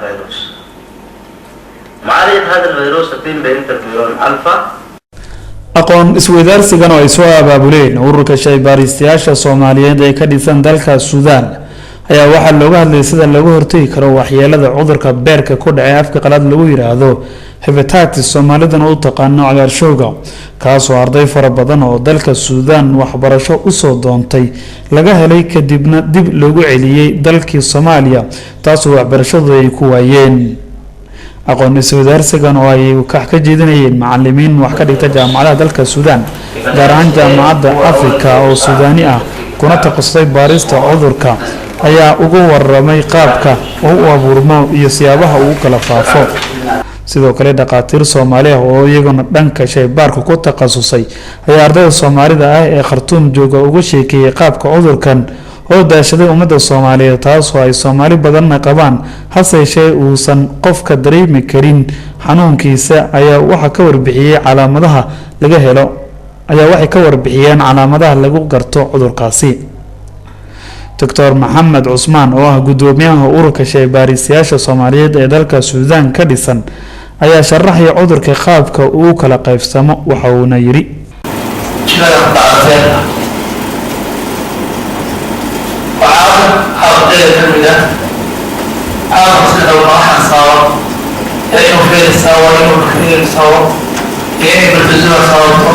فيروس. معالجة هذا الفيروس تتم بانترفيرون ألفا. Aqoon isweydaarsigan oo ay soo abaabuleen ururka shaybaaristayaasha Soomaaliyeed ee ka dhisan dalka Suudaan ayaa waxaa looga hadlayay sida looga hortegi karo waxyeelada cudurka beerka ku dhacay, afka qalaad lagu yiraahdo hepatitis, Soomaalidana u taqaano cagaarshowga, kaasoo arday fara badan oo dalka Suudaan waxbarasho usoo doontay laga helay, kadibna dib loogu celiyey dalkii Soomaaliya, taasoo waxbarashadu ay ku waayeen. Aqoon isweydaarsigan oo ay kax ka jeedinayeen macalimiin wax ka dhigta jaamacadaha dalka Suudaan, gaar ahaan Jaamacadda Afrika oo Suudaani ah kuna takhasusay baarista cudurka, ayaa uga waramay qaabka oo u abuurmo iyo siyaabaha uu kala faafo. Sidoo kale, dhakhaatiir Soomaali ah oo iyaguna dhanka shaybaarka ku takhasusay ayaa ardayda Soomaalida ah ee Khartuum jooga uga sheekeeyey qaabka cudurkan oo daashaday ummadda Soomaaliyeed, taasoo ay Soomaali badanna qabaan, hase yeeshee uusan qofka dareemi karin xanuunkiisa. Ayaa waxaa ka warbixiyey calaamadaha laga helo, ayaa waxay ka warbixiyeen calaamadaha lagu garto cudurkaasi. Doctor Maxamed Cusmaan oo ah guddoomiyaha ururka shaybaaristayaasha Soomaaliyeed ee dalka Suudaan ka dhisan ayaa sharaxaya cudurka qaabka uu kala qaybsamo, waxa uuna yidhi: Jirada ku dhacda beerka waxaa caabuqyada ka mid ah caabuq sida waxaan sababo ee inuu fayras sababo, inuu bakteeri sababo, iyo inay protozoa sababto,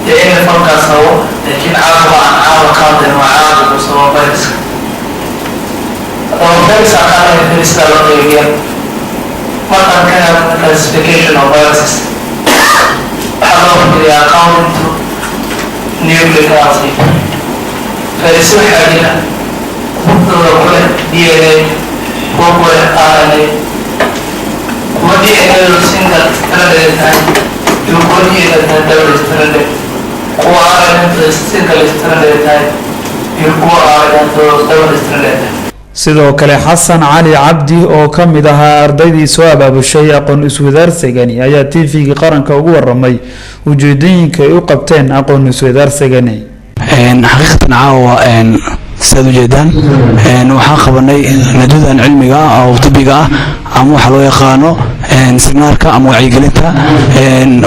iyo inay fungus sababo. Laakiin caabuqa aan caawa ka hadlayn waa caabuqu sababo fayraska. Haddaba fayraska qaarna fayraska loo qeybiya. Markaan ka hadlo classification of viruses, waxaa loo qeybiyaa according to nucleic acid. Fayrasyo waxaa jira kuwa ku leh DNA, kuwa ku leh RNA, kuwa DNA single stranded tahay iyo kuwa DNA tahay double stranded, kuwa RNA single stranded tahay iyo kuwa RNA double stranded tahay. Sidoo kale, Xasan Cali Cabdi oo ka mid ahaa ardaydii soo abaabushay aqoon iswadaarsigani ayaa TV-ga Qaranka ugu waramay ujeedooyinka ay u qabteen aqoon iswadaarsigani. Xaqiiqatan, caawa sidaad ujeedaan waxaan qabanay nadwadan cilmiga ah oo tibiga ah, ama waxaa loo yaqaano seminaarka ama wacyigelinta.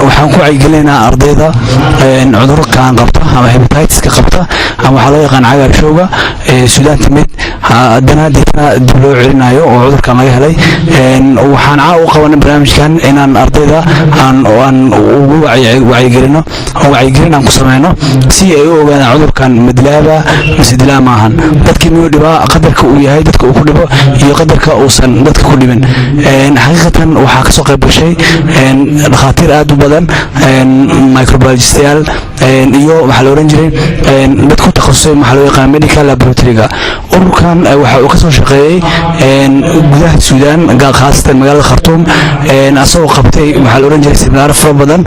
Waxaan ku wacyigelinaynaa ardayda cudurkan qabta ama hepatitiska qabta, ama waxaa loo yaqaan cagaarshowga, Suudaan timid, haddana deetana dib loo celinayo oo cudurkan laga helay. Waxaan caawa u qabanay barnaamijkan inaan ardayda aan ugu wacyigelino oo wacyigelin aan ku sameyno si ay u ogaadaan cudurkan madlaaba mise dilaa maahan, dadkii miyuu dhibaa, qadarka uu yahay dadka uu ku dhibo iyo qadarka uusan dadka ku dhibin. Xaqiiqatan, waxaa kasoo qayb gashay dhakhaatiir aad u badan, microbiologistayaal iyo waxaa la oran jiray dad ku takhasusay waxaa loo yaqaan medical laboratoryga. Ururkan waxa uu kasoo shaqeeyey gudaha Suudaan, khaasatan magaalada Khartuum, asagoo qabtay waxaa la oran jiray seminaaro fara badan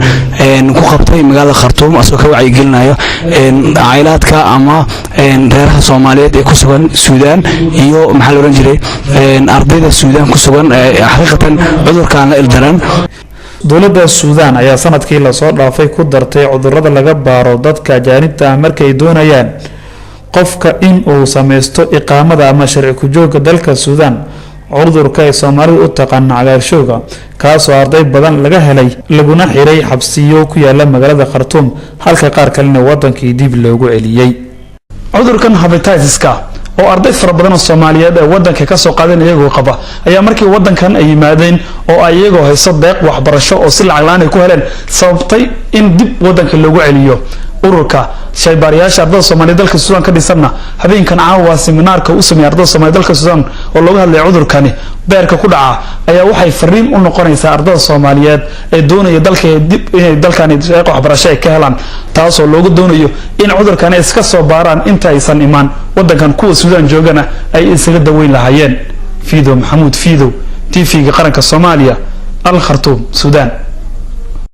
ku qabtay magaalada Khartuum, asagoo ka wacyigelinayo cailaadka ama reeraha Soomaaliyeed ee ku sugan Suudaan iyo maxaa la oran jiray ardayda Suudaan ku sugan xaqiiqatan cudurkan la ildaran. Dowladda Suudaan ayaa sanadkii lasoo dhaafay ku dartay cudurada laga baaro dadka ajaanibta ah markay doonayaan qofka in uu sameysto iqaamada ama sharci ku-joogga dalka Suudaan cudurka ay Soomaalidu u taqaano cagaarshowga, kaasoo arday badan laga helay laguna xiray xabsiyo ku yaala magaalada Khartuum, halka qaar kalena wadankii dib loogu celiyey. Cudurkan hepatitiska oo arday fara badan oo Soomaaliyeed ee wadanka kasoo qaadeen iyagoo qaba ayaa markii wadankan ay yimaadeen oo ay iyagoo hayso deeq waxbarasho oo si lacag la-aan ay ku heleen sababtay in dib wadanka loogu celiyo. Ururka shaybaarayaasha ardada Soomaaliyeed dalka Suudaan ka dhisanna habeenkan caawa seminaarka u sameeyay ardada Soomaaliyeed dalka Suudaan oo looga hadlaya cudurkani beerka ku dhaca ayaa waxay fariin u noqonaysaa ardada Soomaaliyeed ee doonaya dalka dib inay dalkani deeq waxbarasho ay ka helaan, taasoo looga doonayo in cudurkani iska soo baaraan inta aysan imaan wadankan, kuwa Suudaan joogana ay isaga daweyn lahaayeen. Fiidow Maxamuud Fiidow, TV-ga Qaranka Soomaaliya, Al Khartuum, Suudaan.